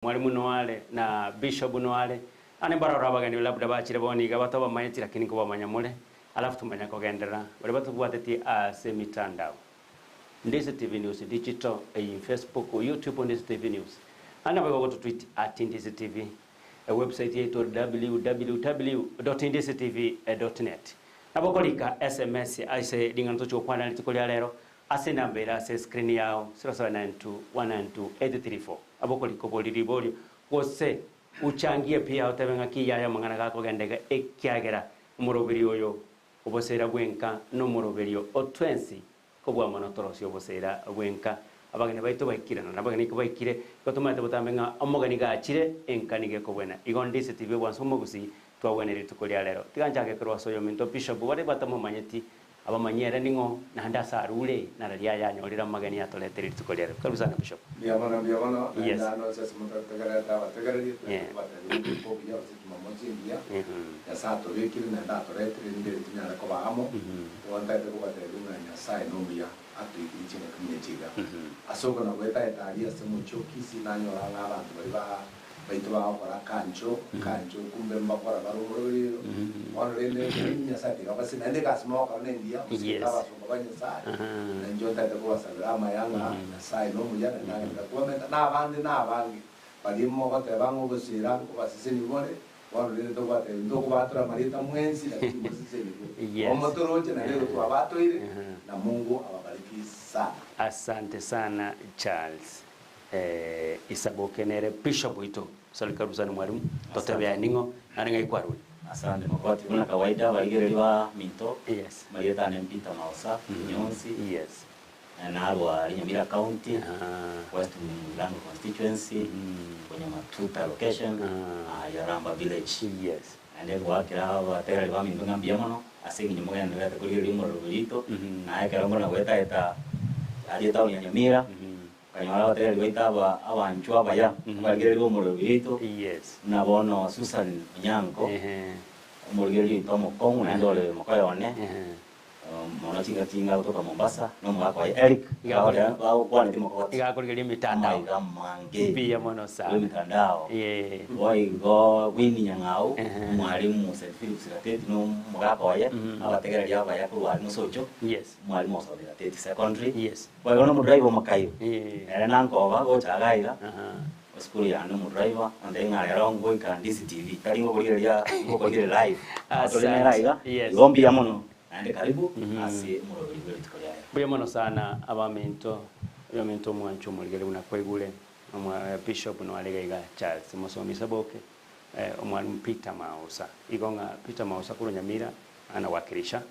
Mwalimu noare na Bishop noare, naende mbarore abageni labda bachire bono iga batabamanyeti lakini nkobamanya more, alafu tumanye kogenderera baria batobwatetie ase emitandao. Ndisi TV News Digital eyio Facebook, YouTube Ndisi TV News. Naende nabo igo gototweet at Ndisi TV, ewebsite yaito www dot ndisi tv dot net. Nabo okorika sms ase ring'ana tochia gokwana rituko ria rero Ase enamba ere ase escreen yao, 0792192834, nabo okorika oborie riborio, gose uchangie pia otebe ng'aki yaya amang'ana gakogenda iga ekiagera omoroberio oyo oboseera bwenka nomoroberio o twensi kobua mono torosie oboseera bwenka. Abageni baito baikire nonya abageni baikire igo tomaete botambe ng'a omogeni gachire enka nigo ekobwena. Igo ndise tibi obwansu omogusii twabwenire rituko ria rero. Tiga nchake korwa ase oyominto Bishop baria batamomanyeti Abamanyie ere ning'o, naende ase arure, narari aye anyorire amageni atoretere rituko riaye. Karibu sana Bishop. Mbuya mono, mbuya mono, naende Yes. ande onsi ase mototegererete abategereria, twende Yeah. kobatebia obotuko obuya gose chimamosi engiya, Nyasae atobekire naende atoretire rinde eri tonyare koba amo, nigo ntagete kobatebia ng'a Nyasae nomuya, atoikirie chingaki buna echi iga. Ase oko nagoeta-eta aria ase omochie o Kisii, nanyora ng'a abanto baria ba. Baito bagokora akancho, akancho, kumbe mbakora bare omoroberio oyo. Bono rende Nyasae tiga abasesenie, naende egasi mogokora nengiya, mosigete Yes. abasomba ba Nyasae, na inche ntagete kobasabera amaya ng'a Nyasae nomuya naende agenderere kobamenta, na abande na abange baria mogoteba ng'a obosira nkobasesenia bore, bono rende tobwate ntokobatora amarieta mwensi lakini mosesenigwe. Yes. Omotoroche naende igo twabatoire, na Mungu ababariki sana. Asante sana Charles. Isaboke nere bishop oito. Sorry karibu sana mwalimu. Totebe aye ning'o naende ng'ai kwarure. Asante Makoti. Buna kawaida abarigereria ba minto, Yes. amarieta ane Peter Maosa, Kinyonsi, Yes. narwa Nyamira County, Aha. West Mugirango Constituency, Bonyamatuta location, Ah. Yoramba village. Yes. Naende ngoakera abategereri baminto ng'a mbuya mono ase eng'encho mogendererete korigereria omorero oito, na ekero nkona goetaeta aria etown ya Nyamira, Nkanyora abategereri baito aba abanchwa abaya, abarigereria b'omorero oito, Yes. buna bono Susan Onyango, Ehe. omorigereria oito omokong'u naende ore mokoyo one, Ehe. mono chingaki chinga gotoka Mombasa, na omogaka oye Eric, Iga bagotebi bagokwaneti mokogoti. Iga akorigereria emitandao. Amaiga amange. Mbuya mono sana. Emitandao. Eeh. Boigo Winnie Nyang'au, Ehe. omwalimu St. Philip's Gateti na omogaka oye, abategereri abaya korwa aria Mosocho, Yes. omwalimu osomire Gateti Secondary. Yes. Boigo nomodriver omokayo, Eh. ere nankoba gocha iga iga, Aha. esukuru yane omodriver, ontebie ng'a rero ngoika Ndisi TV, tari ngokorigereria ngokorigereria live, nabo tore nere Asante. aiga, Yes. igo mbuya mono, naende karibu ase omoroberi bwe rituko ria rero. Mbuya mono sana abaminto, oyominto omwancho omorigereria buna kwaigure, omwa Bishop noare iga iga Charles mosomi Saboke, eh, omwalimu Peter Mausa. Igo ng'a Peter Mausa korwa Nyamira anawakilisha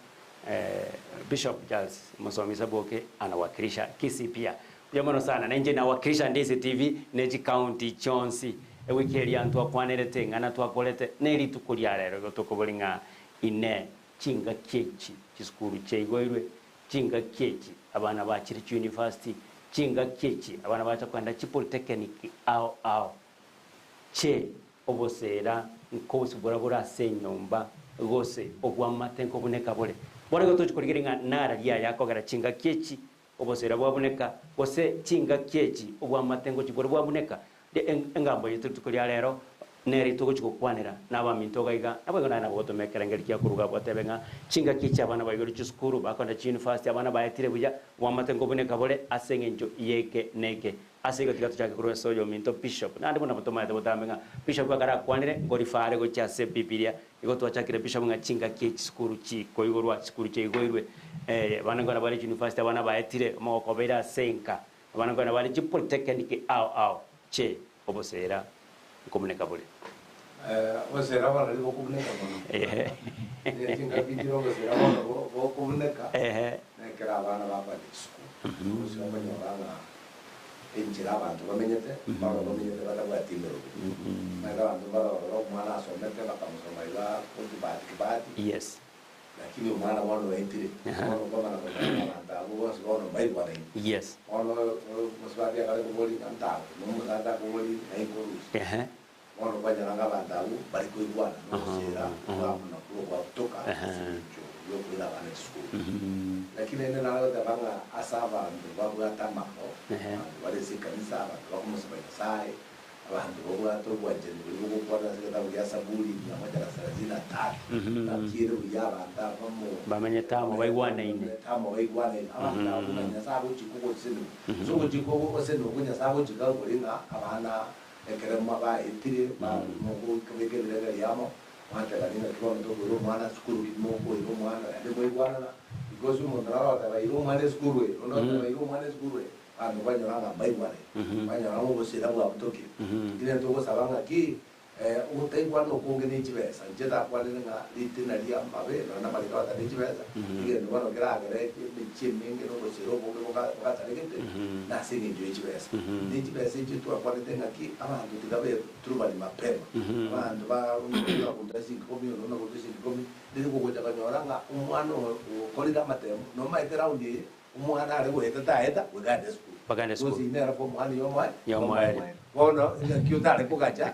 Bishop Charles Mosomi Saboke anawakilisha Kisii pia. Mbuya mono sana na inche nawakilisha Ndisi TV ne chicounty chionsi. Ewiki eria ntwakwanerete eng'ana twakorete ne rituko ria rero igo tokobori ng'a inee chingaki echi chisukuru chiaigoirwe, chingaki echi abana bachire chiuniversity, chingaki echi abana bacha kogenda chipolytechnic ao ao. Che oboseera nkobosibora bore ase enyomba, gose obw'amate nkobuneka bore. Bono igo tochi korigereria ng'a narari aya akogera chingaki echi oboseera bwabuneka, gose chingaki echi obw'amate ngochi bore bwabuneka. Engambo yaito rituko ria rero nere togochi gokwanera nabaminto iga iga, naboigo naye nabo gotoma ekerengerio kia koruga abwo otebe ng'a chingaki echi abana baigorwe chisukuru, bakogenda chiyunifasiti, abana baetire buya, obw'amate nkobuneka bore ase eng'encho y'eke na eke. Ase igo tiga tochake korwa ase oyominto bishop. Naende buna tomaete botambe ng'a bishop ekero akwanire ngorifa are gochia ase Ebibilia. Igo twachakire bishop ng'a chingaki echi chisukuru chikoigorwa, chisukuru chiaigoirwe, abana nkogenda bare chiuniversity, abana baetire omogoko obeire ase enka, abana nkogenda bare chipolytechnic ao ao, che obosera nkomuneka bore. Obosera bono riria bokobuneka mono. Chingaki chire obosera bono bokobuneka, nekero abana bakoenda chisukuru. Gose okonyora ng'a enchera abanto bamenyete, mbaroo bamenyete batabwati emerobio. Omanyete abanto mbare ororo omwana asomete bakamosoma iga kibahati kibahati, Yes. lakini omwana bono oetire, bono okomana konyora ng'a abanto abwo bonsi bono mbaigwanaini. Yes. Bono omosubati akare koboria ng'a ntago, na omosacha akoboria ng'ai nkorusia. Ehe. Bono kwanyora ng'a abanto abwo mbari koigwana nogosiira buna kw'ogwatoka ase engencho y'okoira abana chisukuru. Lakini naende nare goteba ng'a ase abanto babwate amako, abanto bare ase ekanisa, abanto bakomosaba Nyasae, Abanto babwate obwanchani boria bogokwana ase egetabu gia Saburi mia moja na thelathini na tatu, ng'aki ere buya abanto abamo Bamenyete amo baigwanaine. Bamenyete amo baigwanaine. Abanto abwo ng'a Nyasae agochika ogosesenigwa. Ase ogochika ogosesenigwa okwo Nyasae agochika nkori ng'a abana ekero baetire mokobeka ebirengererio amo, mwatebani ng'aki bono tokoira omwana sukuru ki mokoira omwana naende mwaigwanana, because omonto naro ogoteba ira omwana esukuru eye, onde ogoteba ira omwana esukuru eye. Abanto kwanyora ng'a mbaigwane, kwanyora ng'a obosira bwabutokire. Lakini togosaba ng'aki ogotaigwana okonge ne chibesa. Inche ndakwanire ng'a ritina ria amabe nonya na amariko abatari ne chibesa, egento bono keragere emechie emenge na obosira obonge bogasaregete nase eng'encho ye chibesa. Ne chibesa echio twakwanete ng'aki abanto tiga beturubani mapema. Abanto ba oyo nagontera chiringi ikomi, oyo nagontera chiringi ikomi, riria ogocha konyora ng'a omwana oyo okorire amatemo, nomaete round eye. Omwana are goeta taeta, goika aende esukuru. Mpaka aende esukuru. Gose nere omwana yomoe, Yomoerio. Bono ng'aki otare kogacha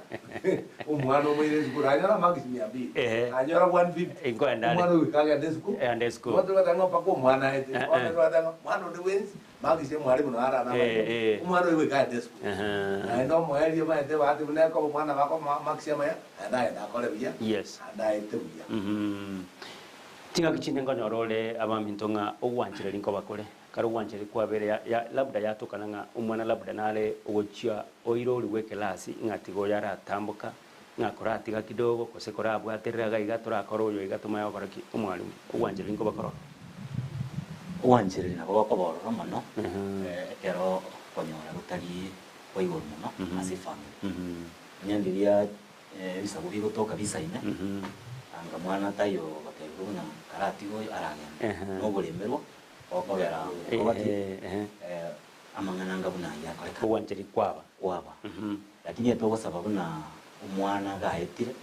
omwana omoire esukuru anyore amarks mia mbili, Ehe. anyore 150, Inkoenda are. omwana oyo goika agende esukuru. Aende esukuru. Igo togoteba ng'a mpaka omwana aete, Eh, bono eh. togoteba ng'a omwana onde bwensi, marks ya omwalimu naro arare Eh, eh. omwana oyo goika aende esukuru. Ehe. Naende omoerio omanyete bahati buna ekoba omwana bakomoa marks amaya, naende agende akore buya, Yes. naende aete buya. Mhm. Chingaki chinde nkonyora ore abaminto ng'a ogwanchereria nkobakore, kare ogwanchereria kwabere ya ya labda yatokana ng'a omwana labda nare ogochia oire origwe ekelasi ng'a tiga oyo aratamboka, ng'a koratiga kidogo gose korabwaterera iga iga torakore oyo iga tomanye gokora ki? Omwalimu, ogwanchereria nkobakore oro. Ogwanchereria nabo gokoba ororo mono, ekero okonyora gotari kwa igoro mono ase efamiri. Onye ndiria Ebisaku bigotoka bisaine, anga mwana taiyo ogotebiwa buna karatige oyo aragende, noboremerwa gokogera okobati amang'ana anga buna ayio akorekana. Ogwancheria kwaba. Kwaba. Lakini etogosaba buna omwana gaetire,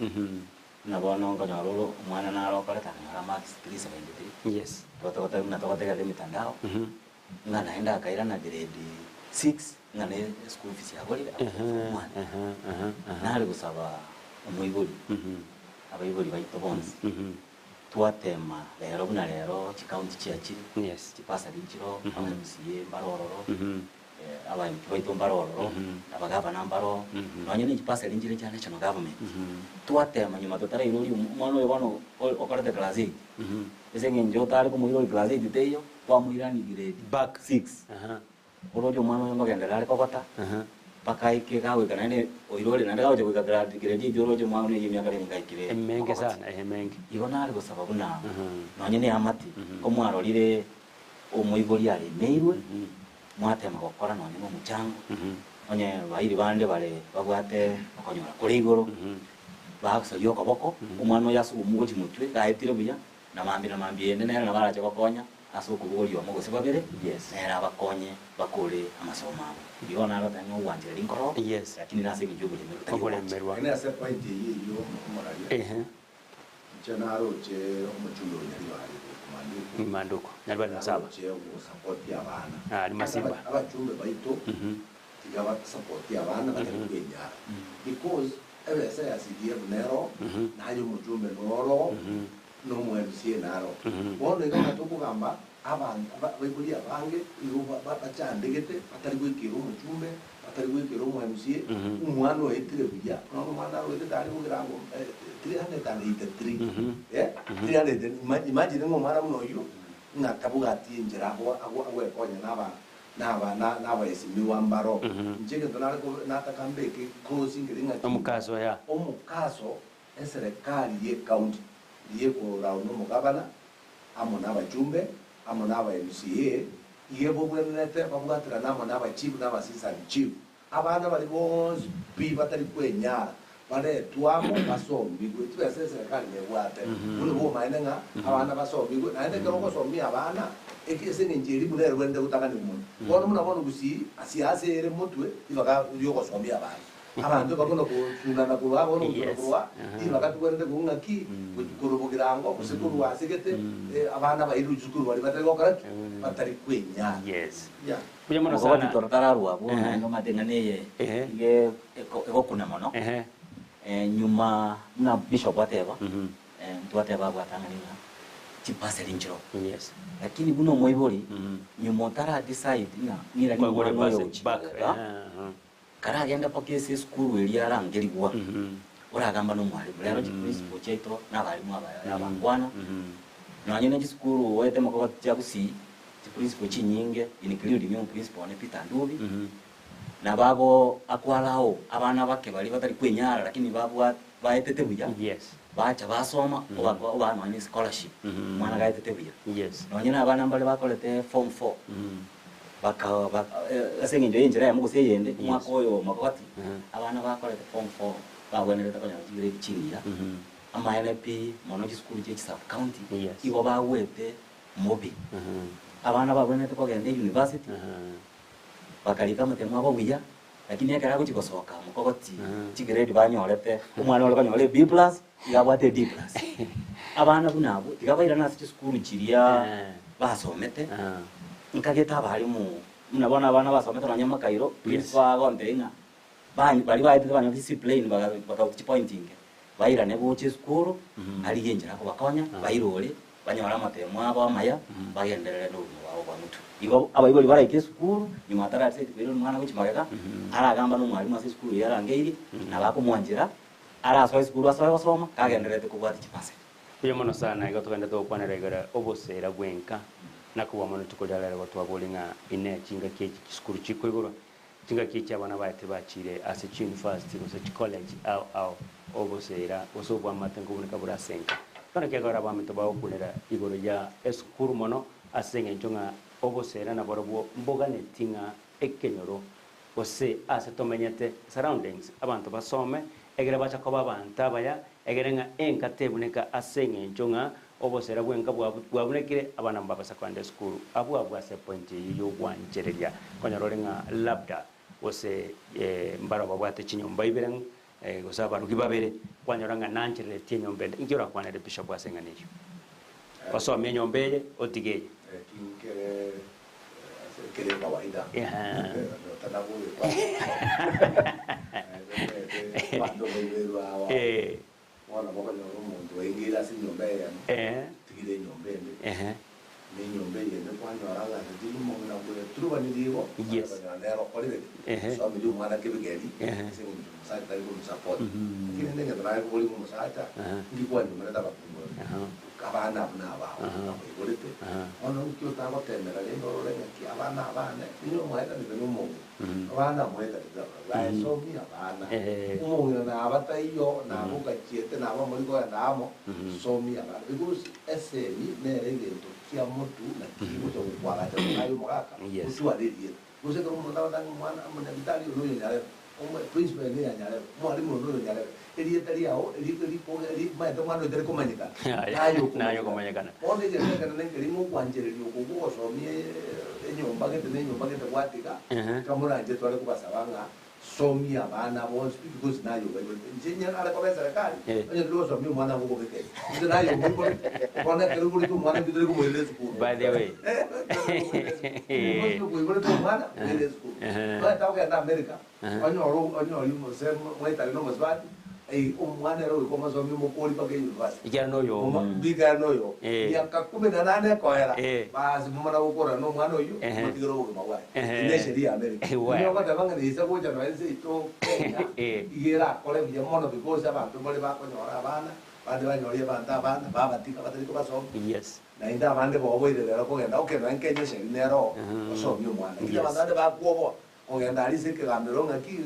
buna bono nkonyora ore omwana naro okorete akanyora marks 373, Yes. totogotebia buna togotegerera emitandao, Ng'a naende akairana grade six, ng'a ne eschool fees yaborire agocha omwana. Nare gosaba omoibori, abaibori baito bonsi, twatema rero buna rero chicounty chiachire, Yes. chibasari nchiroo, aba MCA mbare ororo, aba MP baito mbare ororo, abagavana mbaroo, nonye ne chibasari nchire chia national government. Twatema nyuma totaraira oria omwana oyo bono okorete class eight, ase eng'encho otare komoira ore class eight teiyo, Kwamoirania grade Back. six. Aha. Oroche omwana oyo ngogenderera are kogota, Aha. mpaka aike gagoika naende oirore naende gagocha goika grade grade eight oroche omwana oyio emiaka rende ngaikire Emenge okogoti. sana, emenge. Igo nare gosaba buna Aha. nonye ne eamate, komwarorire omoibori aremeirwe, mwatema gokora nonye na omochango, onye bairi bande bare babwate okonyora kore igoro, bagosaria okoboko, omwana oyo ase omogochi motwe gaetire buya, Na mambia na mambia ende nere nabo arache gokonya ase okobogoria omo gose babere, Yes. nere abakonye bakore amasomo abo. Igo narotebe ng'a ogwanchera rinkoro, Yes. lakini nase engencho y'oboremerwa tari ogwancha. Oboremerwa. Lakini ase point eyio eyio omoraria, Ehe. inche naroche omochumbe o Nyaribari Manduku, Manduku. Nyaribari Masaba. naroche ogosapotia abana. Ah, ni Masimba. Abachumbe baito tiga basapotie abana batari kwenyara because ebesa ya CDF nero, naye omochumbe noro, na omo MCA naro. Bono iga ng'a tokogamba abanto abaibori abange igo bachandegete batari goikera omochumbe, batari goikera omo MCA, omwana oetire buya, bono omwana aroetete are bogirango 383, 300 imagine ng'a omwana buna oyio ng'a tabwati enchera agwekonya na aba na aba na abaesimiwa mbaro. Inche egento nare nataka mbeke closing keri ng'aki, Omokaso ya. omokaso Eserekari y'ecounty ri'ekorau nomogabana, amo nabachumbe, amo naba MCA, iga bobwenerete babwaterane amo naba chief na aba assistant chief. Abana baria bonsi pi batari kwenyara baretwe amo basombigwe. Chibesa eserekari nebwate. Buna bomaene ng'a abana basombigwe, naende ekero ogosomia abana, eke ase eng'encho elimu nere bwenerete gotang'anigwa mono. Bono buna bono gusii, siasa ere motwe ribaga riogosomia abana. Abanto bakona gosunana korwa aa bono gosuna Yes. korwa aa, Aha. ribaga tobwenerete kong'u ng'aki, gochi korwa bogirango gose korwa ase gete, abana bairwe chisukuru baria batari gokora ki? Batari kwenyara. Yes. Yeah. Mbuya mono Okobati sana. toro tararwa abwo, Ehe. naende omanyete ng'a neye Ehe. ige egokuna mono. Ehe. Nyuma buna bishop ateba, Mhm. ntwateba abwatang'ani ng'a chibasari nchiroo. Yes. Lakini buna omoibori, Mhm. nyuma otara decide ng'a ng'iranie Kwagure omwana oyo basi gochia back. magega, Ehe, aha. Karagende mpaka ase esukuru eria arangerigwa, oragamba nomwalimu. Rero chiprinciple chiaito na abalimu abaya abangwana, nonye ne chisukuru oete mokogoto chia Gusii, chiprinciple chinyinge including omoprinciple one Peter Ndubi, nabo ago akoallow abana bake baria batari kwenyara lakini babwate baetete buya, Yes. bacha basoma, obakwa obaa nonye ne scholarship, omwana gaetete buya. Yes. Nonye na abana mbare bakorete form four, Baka ba ase eng'encho y'enchera eyemo gose eyende, omwaka oyo omogoti, abana bakorete form four bagwenerete konyora chigrade chingiya, amaene pi mono chisukuru chia chisub county, Yes. igo bagwete mobe. Abana bagwenerete kogenda euniversity, bakarika amatemo abo buya, lakini ekero agochia gosoka mokogoti, chigrade banyorete, omwana ore konyora e B plus, iga abwate e D plus. Abana buna abwo, tiga bairane ase chisukuru chiria basomete, Nkagete abalimu buna bono abana basomete nonya makairo, Yes. bagontebia ng'a ba- baria baetete banyora discipline baga- bakaruta chipoint inke, bairane gocha esukuru, arigie enchera akobakonya, bairore, banyore amatemo abo amaya, bagenderere na obogima bwabo bwa motwe. Igo abaibori baraike esukuru, nyuma ataratisaidi koirania omwana gochia magega, aragamba na omwalimu ase esukuru eyio arangeirie, nabo akomwanchera, arasoe esukuru asoe gosoma, kagendererete kobwatia chipercent. Mbuya mono sana, igo togende togokwanera igoro oboseera bw'enka, na kobua mono rituko ria rero gotwaboria ng'a inee chingaki echi chisukuru chikoigorwa, chingaki echi abana baye tibachire ase chiuniversity gose chicollege ao ao, oboseera gose obwamate nkoboneka bore ase enka. Bono ekiagera abaminto bagokunera igoro ya esukuru mono ase eng'encho ng'a oboseera naborobwo mboganeti ng'a ekenyoro gose ase tomenyete, surroundings, abanto basome, egere bacha koba abanto abaya, egere ng'a enka tebuneka ase eng'encho ng'a obosera bw'enka bwabunekire, abana mbabasa koenda esukuru. Abwo abwo ase epoint eyio y'ogwanchereria, konyora ore ng'a labda gose mbaro babwate chinyomba ibere gose abarugi babere, kwanyora ng'a nanchereretie enyomba ende. Inki orakwanere Bishop ase eng'ana eyio? Osomie enyomba eye, otige eye. Eki nkere ase kere kawaida otanabogetwa abanto baiberwe awa bono bokonyora omonto oengeire ase enyomba eyemo otigire enyomba ende na enyomba eye ende kwanyora ng'a ase tiri omong'ina bweturubanirie igo okonyora nere okorire ki osomirie omwana kebigeri ase eng'encho omosacha tari komosupport lakini rende egento nare koboria omosacha nki kwanyumerete abakungu baria Abana abwo nabao nakoiborete, bono nki otagotemera rende orore ng'aki abana abane, inwe mwaetanete nomong'ina, abana mwaetanete nabarabwo, aye somia abana, omong'ina naba taiyo, naba ogachiete, naba mori kogenda amo, somia abana because esemi nere egento kia motu na kigocha gokwagacha buna aye omogaka, otware erieta. Gose ekero omonto agotanga omwana omonyagitari oyo noyo nyarebe, omo principal eye neya nyarebe, omwalimu oyo noyo nyarebe, erieta riao eri erikoge eri omanyete omwana oyo tari komanyekana, naye Naye okomanyekana. okomanyekana. Bono egento ekenene nkeri ng'a okwanchereria oko gwa ogosomia enyomba gete na enyomba gete gwatiga, kamoranche tware kobasaba ng'a somia abana bonsi pi because naye obaibwete. Inche nyare koba eserekari, onye tiri gosomia omwana ngokobeka eye. Inche naye omoiborete, bono ekero oiborete omwana intwe tori komoirera esukuru. By the way. Because okoiborete omwana, moire esukuru. Noete ogende America, onyore onyore omose mwaetane na omosubati, omwana ere goika omosomia omokori mpaka euniversity. Ekiagera noyomo. Ekiagera noyomo. Eh. Miaka kumi na nane ekoera, Eh. basi momana gokorana na omwana oyio, Ehe. omotigere obogima bwaye. Ehe. Eye nesheria ya America. Eh, well. Inwe ogoteba ng'a neisa gocha nonya inse yaito Kenya, Eh. iga erakore buya mono because abanto mbare bakonyora abana, bande banyorie abanto abana, babatiga batari kobasomia. Yes. Naende abande boboire rero kogenda, okay nonya Kenya esheria nero oo, osomie omwana. Lakini Yes. abanto bande bakwoboa, Kogenda aria ase ekegambero ng'aki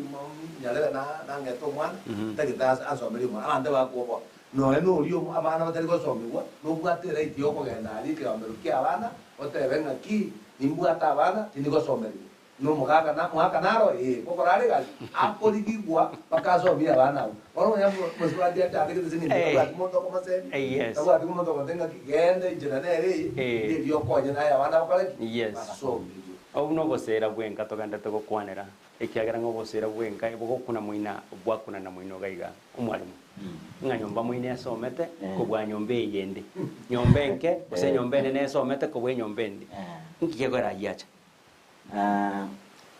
nyarebe nang'ete omwana, ntagete ansomerie omwana. Abanto bakwoboa. Nonya noria abana batari gosomigwa, nobwate eright yokogenda aria ekegambero kia abana, otebe ng'aki nimbwate abana tindi gosomerigwa. Nomogaka na mogaka naro ee, gokora are egasi, akorigigwa mpaka asomie abana abwo. Bono nonya mosubati achandegete ase eng'encho tabwati monto okomosemia, tabwati monto okomotebi ng'aki genda enchera nere eye, neri okonye naye abana bakore ki? Basomerwe. Obwo noboseera bw'enka togenderete gokwanera, ekiagera ng'a oboseera bw'enka bogokuna moina bwakunana moino iga iga. Omwalimu, ng'a nyomba moino esomete kobua nyomba eyende, nyomba enke gose enyomba enene esomete kobua enyomba ende. Inki gekogera ayio acha?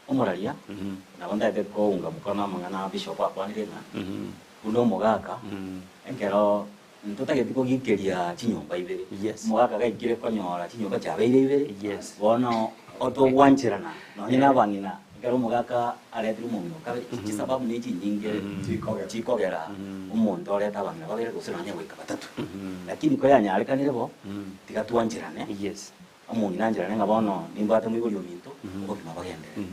Omoraria, nabo ntagete kounga mokono amang'ana a Bishop akwanire ng'a buna omogaka ekero Ntotageti kogikeria chinyomba ibere. Yes. Omogaka gaikire konyora chinyomba chiabeire ibere, Yes. bono otogwancherana nonye na abang'ina. Ekero omogaka aretire omong'ina o kabere, chisababu ne chinyinge Chikogera. chikogera omonto orete abang'ina babere gose nonya goika batato. Lakini koyanyarekanire bo, tiga twancherane, Yes. omong'ina ancherane ng'a bono nimbwate moibori ominto, obogima bogenderere.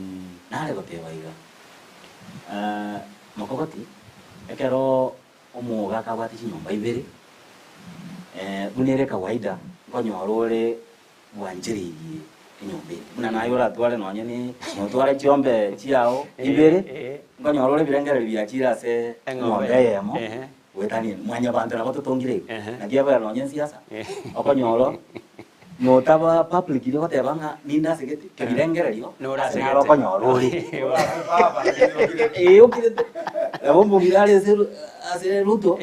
Nare goteba iga, mokogoti, ekero omogaka abwate chinyomba ibere, buna ere kawaida, nkonyora ore bwanchereirie enyomba ende. Buna naye oratware nonye ne notware chiombe chiao ibere, nkonyora ore ebirengererio biachire ase eng'ombe eyemo, goetania mwanyabanto nabo totongire igo. Naki ebe nonye ensiasa, okonyora notaba public iria ogoteba ng'a ninde asegete, kebirengererio ase naro okonyora ore. Ee okirete, nabo omong'ina are ase ase Ruto,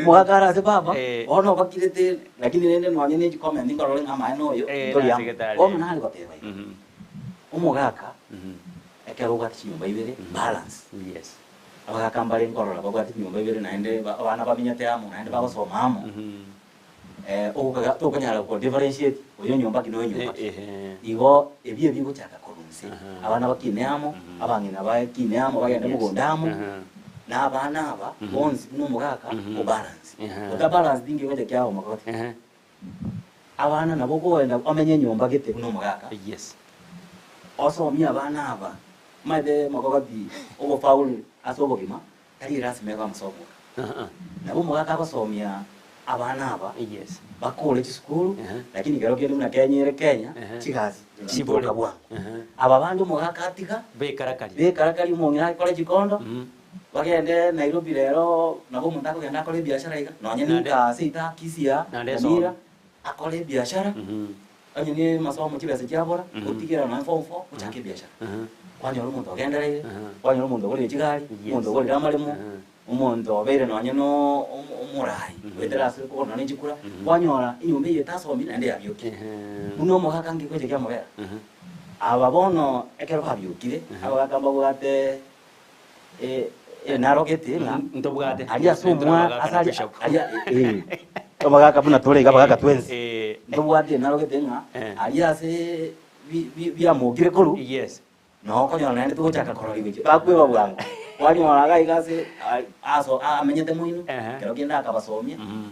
omogaka are ase baba, bono obakirete. Lakini rende nonye ne chicomment nkorore ng'a amaene oyo Eh, ntori amo. nase getari. Bono nare goteba iga, omogaka ekero obwate chinyomba ibere balance. Yes. Abagaka mbare nkorora babwate chinyomba ibere naende ba- abana bamenyete amo naende bagosoma amo, ogokaga tokonyara ko differentiate oyo nyomba ki na oyo nyomba ki. Ehe. Igo ebi ebigochaka korwa inse, Aha. abana bakine amo, abang'ina bakine amo bagende Yes. mogondo amo, Aha. na abana aba bonsi buna omogaka obalance. Ehe. Ota balance tinki gocha kiago omogoti. Ehe. Abana nabo okoenda omenye enyomba gete buna omogaka. Yes. Osomie abana aba. Omanyete mogogoti ogofaulu ase obogima tari erasima ebe amasomo oka. Aha. Nabo omogaka agosomia abana aba Yes. bakore chisukuru Ehe. lakini kero kende buna Kenya ere Kenya Ehe. chigasi Chibore. chitoka bwango. Ehe. Aba bande omogaka atiga Bekarakaria. bekarakaria omong'ina akore chikondo Mhm. Bagende Nairobi rero nabo omonto akogenda akore ebiashara iga, nonye Naende- ninka ase ita Kisii aa, Naende Nyamira, esome. akore ebiashara, Mhm. onye ne masomo chibesa chiabora, Mhm. otigera nonye form four, ochake ebiashara. Mhm. Kwanyora omonto ogendereire, Mhm. kwanyora omonto ogorire chigari, Yes. omonto ogorire amaremo, Mhm. omonto obeire nonye no omo- omorai, Mhm. goetera ase kogora nonye chikura, Mhm. kwanyora enyomba eye etasomire naende yabiokire. Ehe. Buna omogaka nki gocha kiamobera? Mhm. Aba bono ekero babiokire, Mhm. abagaka mbabwate narogete ng'a Ntobwate. aria ase omwa Abagaka ase na aria bishop. aria eh, abagaka buna tore iga abagaka twensi Eh, ntobwate narogete ng'a Eh. aria ase bi- bi- biamokire korwa Yes. noo okonyora naende togochaka korora igwe bakweba bwango kwanyora iga iga ase a- aso amenyete moino Ehe. kero kende akabasomia Mhm.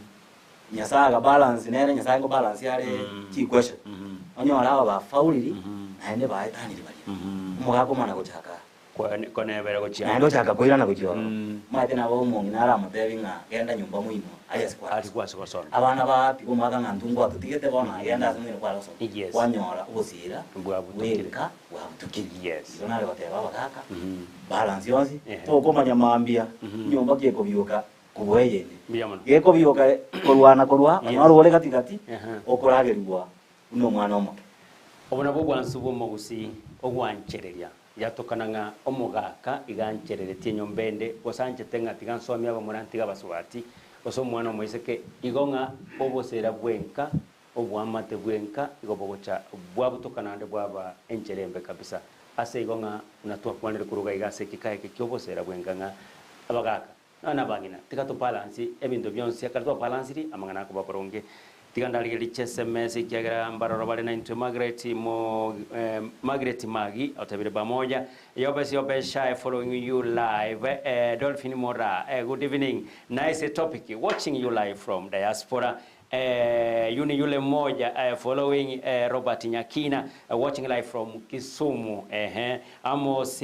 Nyasaye aga balance nere Nyasaye ngo balance are Mm. chi equation Mhm. onyore aba bafauliri Mhm. naende baetaniri baria Mhm. omogaka omana gochaka Konebera gochia. Naende ochaka koirana gochia ororo. Mm. Omanyete nabo omong'ina aramotebi ng'a genda nyomba moino aria ase kware Aria kwase gosoma. Abana batiga omwaka ng'a intwe ngwatotigete bono aye genda ase moino kware gosoma. Yes. Kwanyora obosira Bwabutukire. bwenka bwabutukire. Yes. Igo nare goteba abagaka Mhm. balance yonsi Ehe. tokomanya mambia Mhm. nyomba ki ekobioka kobua eyende. Mbuya mono. Gekobioka korwana korwa Yes. onyore ore gati gati Ehe. okoragerigwa buna omwana omoke. Obo nabwo obwansu bw'omogusii ogwanchereria. Yatokana ng'a omogaka iga anchereretie enyomba ende, gose anchete ng'a tiga nsomie abamura ntige abasubati, gose omwana omoiseke, igo ng'a obosera bw'enka, oboamate bw'enka igo bogocha bwabutoka naende bwaba enchera embe kabisa. Ase igo ng'a buna twakwanire korwa iga iga ase ekika eke ki'obosera bw'enka ng'a abagaka Nonya nabang'ina, tiga tobalansie ebinto bionsi, ekero twabalansiri, amang'ana akoba boronge. Tiga ndarigererie chiSMS ekiagera mbaroro bare naintwe Margaret mo eh, Margaret Magi otebire pamoja Yobes Yobes shy following you live eh, Dolphin Mora eh, good evening nice topic watching you live from diaspora eh, yuni yule mmoja eh, following eh, Robert Nyakina eh, watching live from Kisumu eh, Amos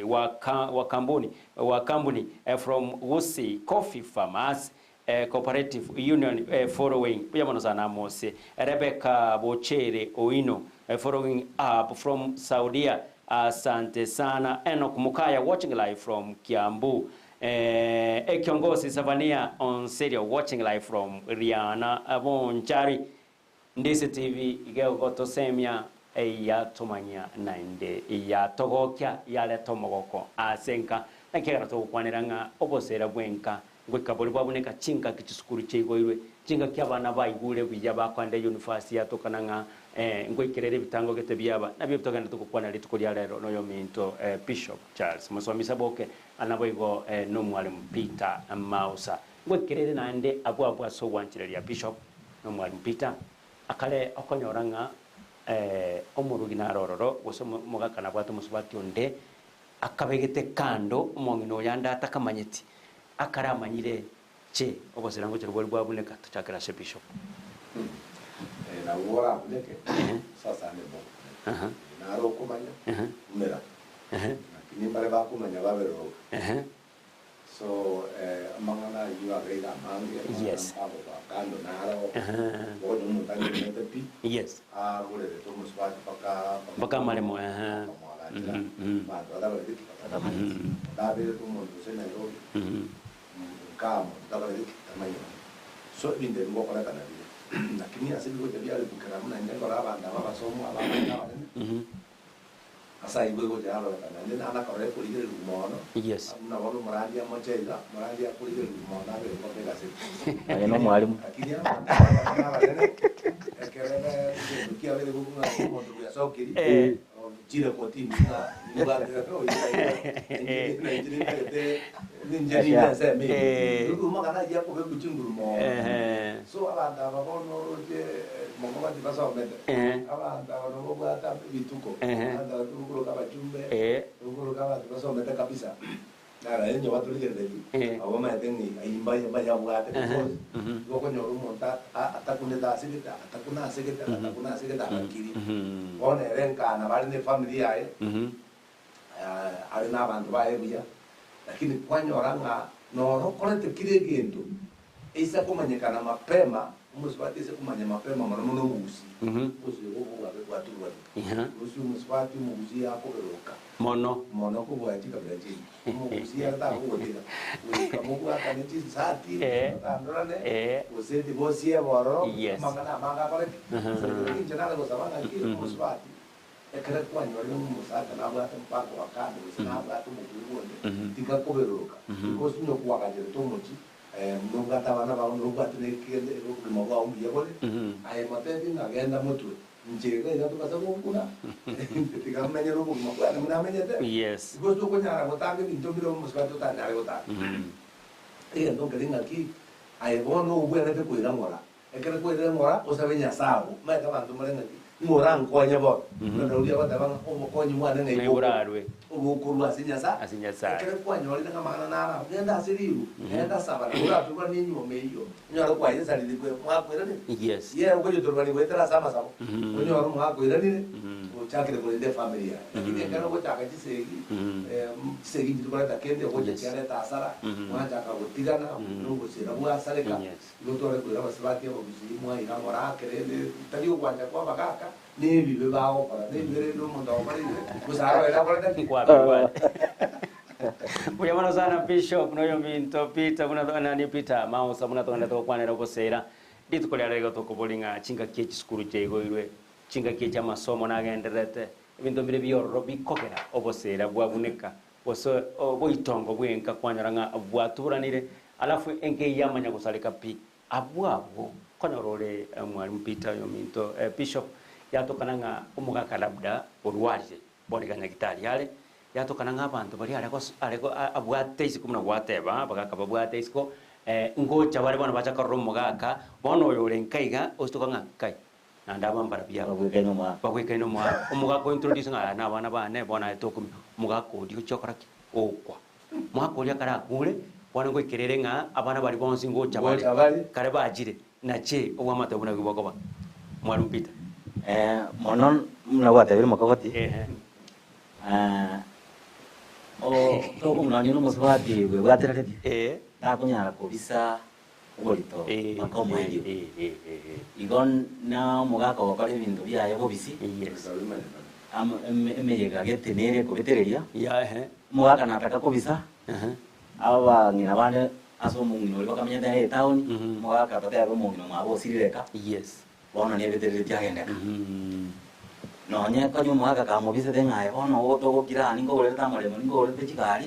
wa, wa kambuni wa kambuni eh, from Gusii Coffee Farmers eh, Cooperative Union eh, following buya mono sana Amos Rebecca Bochere Oino eh, following up from Saudia asante sana Enoch Mukaya watching live from Kiambu eh, Ekiongosi Savania Onserio watching live from Riana Bonchari Ndisi TV iga egotosemia eyatomanyia naende eyatogokia yareta omogoko ase enka. Naki ekero togokwanera ng'a obosera bw'enka ngoika boria bwabuneka chingaki chisukuru chiaigoirwe, chingaki abana baigure buya bakoenda eyunifasiti yatokana ng'a ngoikerere ebitango gete biaba, nabio togende togokwana rituko ria rero noyominto Bishop Charles Mosomi Saboke naboigo nomwalimu Peter Mausa. Ngoikerere naende abwo abwo ase ogwanchereria Bishop. Nomwalimu Peter akare okonyora ng'a Omorugi nare ororo, gose omogaka nabwate omosubati onde, akabegete kando omong'ina oyo ande atakamanyeti, akaramanyire che obosera ngochera bwari bwabuneka, tochakere ase bishop. Nabwo borabuneke, sasa ande mbokobuneka. Naro okomanya, umera. Lakini mbare bakomanya baberoroka. So amang'ana ayio abeire amange, amang'ana mpaboba kando naro, bono omonto anyorete pi, agorerete omosubati mpaka Mpaka amaremo, akamwagachera, abanto batabareti ki? Batamaneti. Onde aberete omonto gose Nairobi, nkaa omonto tabareti ki? Tamanyeti. So ebinto ebi ngokorekana bire, lakini ase ebigocha biaribukera buna inche ndore abanto aba abasomu aba abanene abanene, Ase ayio egocha yarorekana, naende nanakorora ekorigererigwa mono, buna bono omorandia amoche iga, omorandia akorigererigwa mono abere mpaka egaseti. Aye nomwalimu. Lakini abanto aba abanene abanene, ekero egento kiabeire gokong'a omonto bwesokiri, ochire kotini ng'a nimbwate nainche nintagete ninche ninde ensemo eye. Amang'ana ayio akobekwa chinguru mono. So abanto aba bono oroche mono bati basomete, abanto aba nabo babwate rituko, abanto aba togokoroka abachumbe, togokoroka abanto basomete kabisa, naro onye batorigereretie, abo bamaete ng'a ayio mbaye mbayabwate because igo okonyora omonto atakunete asegete, atakuna asegete, atakuna asegete agakiri. Bono ere nkana bare na efamiri yaye, are na abanto baye buya, lakini kwanyora ng'a noro okorete kera egento, eise komanyekana mapema, omosubati aise komanya mapema mono mono omogusii, omogusii obo obwabe bwaturwanire. Gose omosubati omogusii akoberoka Mono. mono kobua chikabira chinde. Omogusii ere takogotiga, goika mobwatane chinsati, motandorane, gose divorce ebe ororo, amang'ana amange akoreke. So inche nare gosaba ng'aki omosubati. Ekero kwanyorire ng'a omosacha nabwate omopango wa kando gose nabwate omokungu onde, tiga koberoroka, because onye kwagacherete omochie, nobwate abana bao, nobwate na ekende obogima bwao mbuya bore, aye motebie ng'a genda motwe, inche iga iga tobase gokuna, inche tiga menye na obogima bwane buna amenyete, because tokonyara gotanga ebinto mbire omosubati otanyare gotanga. Egento nkeri ng'aki, aye bono obwenerete koira ng'ora. Ekero kwairire ng'ora, osabe Nyasae oo. Omanyete abanto mbare ng'aki, ng'a orankonye bono. Buna Daudi agoteba ng'a obokonyi bwane ng'ai Ng'ai bokorwa? borarwe. Obokorwa ase Nyasae. Ase Nyasae. Ekero kwanyorire ng'a amang'ana naro abo, genda ase riru, genda saba, nabo oraturwanie enyuomo eyio, onyore kwayesaririe kwe mwakoiranire. Yes. Ye okoyeturwania goetera ase amasabo, onyore mwakoiranire, ochakire korenda efamiri yaye. Lakini ekero ogochaka chisegi, chisegi inche tikoreta kende, ogocha chiareta hasara, mwachaka gotigana, nobosera bwasareka. Igo tware koira abasubati abagusii mwaira morake, rende tari ogwancha kw'abagaaka, nebibe bagokora, nebibe rende omonto agokora ebibe, gose arore akorete ki? Nkwabigwa. Mbuya mono sana Bishop noyominto Peter buna nani Peter Mausa buna togenda togokwanera oboseera rituko ria rero igo tokoboria ng'a chingaki echisukuru chiaigoirwe chingaki echi amasomo nagendererete ebinto mbire biororo bikogera oboseera bwabuneka Gose oboitongo bw'enka kwanyora ng'a bwaturanire, alafu enka eyio yamanya gosareka pi. Abwo abwo konyora ore Mwalimu Peter oyominto Bishop, yatokana ng'a omogaka labda orwarire, bono iga nyagitari are, yatokana ng'a abanto baria are gos are abwate isiko buna gwateba, abagaka babwate isiko, ngocha bare bono bacha korora omogaka, bono oyo ore nka iga, ositoka ng'a kai. Naende aba mbarabwo aba Bagwekaine omogaka. bagwekaine omogaka. Omogaka o introduce ng'a aya nabana bane, bono aye tokomia. Omogaka oria ochia okora ki? Okwa. Omogaka oria ekero akure, bono ngoikera ere ng'a abana baria bonsi ngocha bare, Ngocha bare. kare bachire, nache obwamate obwo nabwo bokoba. Mwalimu Peter. Mono buna gwatebire mokogoti, Ehe. tokomorwania na omosubati bwebwatereretie, Ee. takonyara kobisa oborito mpaka omoerio. Igo na omogaka ogokora ebinto biaye bobisi, emeyega gete nere ekobetereria, omogaka nataka kobisa, abang'ina bande ase omong'ina oria bakamenyete aye etown, omogaka totebe omong'ina omwabo osirire eka. Bono nebetereretie agendeka. Nonye konya omogaka kamobisete ng'a aye bono togokira aa ninkogorerete amaremo, ninkogorerete chigari,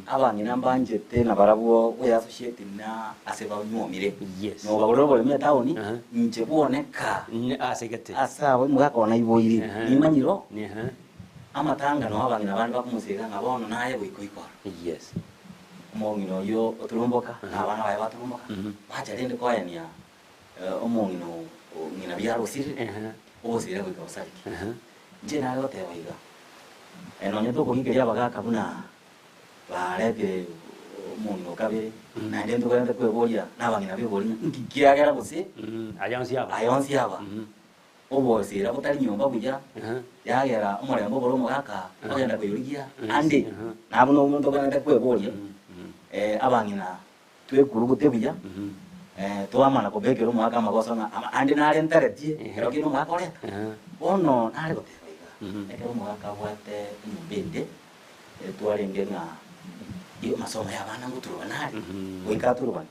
abang'ina mbanchete nabarabwo goeassociate na ase banyuomire. Yes. Nobagorera oboremo etown, inche bwoneka Ase gete. ase abo omogaka one aiboire. Nimanyire Ehe. amatanga noo abang'ina bande bakomosega ng'a bono naye goika oikore. Yes. Omong'ina oyio oturumboka, na abana baye baturumboka, bacha rende koenia Omong'ina o ng'ina biara osirire. Obosira goika bosareke. Inche nare goteba iga, nonye tokong'ikeria abagaka buna baretire omong'ina o kabere, naende ntogwenerete kweboria na abang'ina b'ebori ng'a inki kiagera gose Aya onsi aba. aya onsi aba, obosira botari nyomba buya, yagera omorembe obore omogaka ogenda koyorigia ande. Nabo nomonto ntogwenerete kweboria, abang'ina twekurugute buya, twamana kobekera omogaka amagoso ng'a ama ande nare ntaretie ekero kende omogaka oreta. Bono nare goteba iga, ekero omogaka abwate enyomba ende, twarenge ng'a amasomo ya abana ngoturubana are, goika aturubane.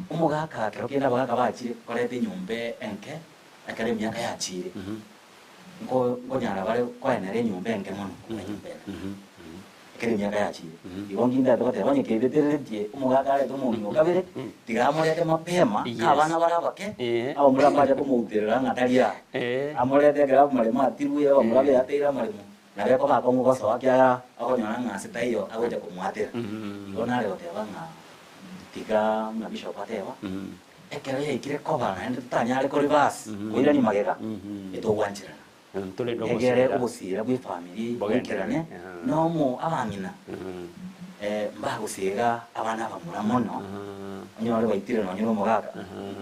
Omogaka ekero kende abagaka bachire koreta enyomba enke, ekero emiaka yachire, nko nkonyara bare koenera enyomba enke mono kobua enyomba enene. Ekero emiaka yachire, igo ngindete goteba onye kebetereretie omogaka arete omong'ina o kabere, tiga amorete mapema, Yes. ka abana bare abake, Eh. abamura mbache komouterera ng'a tari aa. Eh. Amorete ekero amaremo atirwe, abamura beateire amaremo, nabo ekoba akong'u gosoa ekiagera okonyora ng'a ase taiyo agocha komoatera. Igo nare goteba ng'a tiga buna bishop ateba, ekero yaikire koba naende totanyare koreverse, koirania magega, etogwancherana. Torende Egere obosira. obosira bw'efamiri Bogenderere. boikerane, Aha. na omo abang'ina mbagosiega abana abamura mono, onyore baitire nonye na omogaka.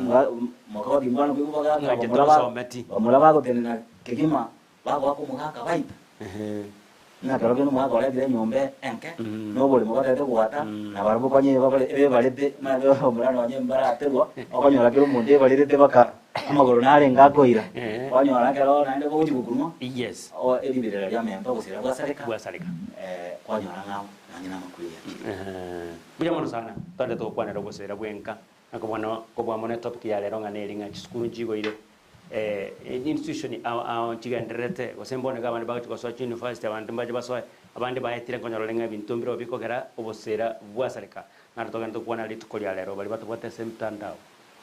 Moga- Mogoti mbano koigwa bagaka Ng'anche bamura ba- tosometi. bamura bagotenena kegima, bagoaka omogaka baita. Ng'a ekero kende omogaka oretire enyomba enke, na oboremo batagete goata, na barabwo konye babare ebebarete, omanyete bamura nonye mbaraterwa, okonyora kera omonto ebarerete baka amagoro narenge akoira, kwanyora ekero naende bogochia gokunwa, Yes. o eriberera riamenta ogosira gwasareka, Gwasareka. kwanyora ng'a nonye na amakweri achire. Mbuya mono sana, totagete gokwanera obosera bwenka, na kobua kobua mono etopic ya rero ng'a neri ng'a chisukuru nchigoire institution ao ao nchigendererete, gose mbone iga abande bagochia gosoa chiuniversity abanto mbache basoe, abande baetire nkonyora ore ng'a ebinto mbirobio bikogera obosera bwasareka. Naende togende tokwana rituko ria rero baria batobwate ase emtandao,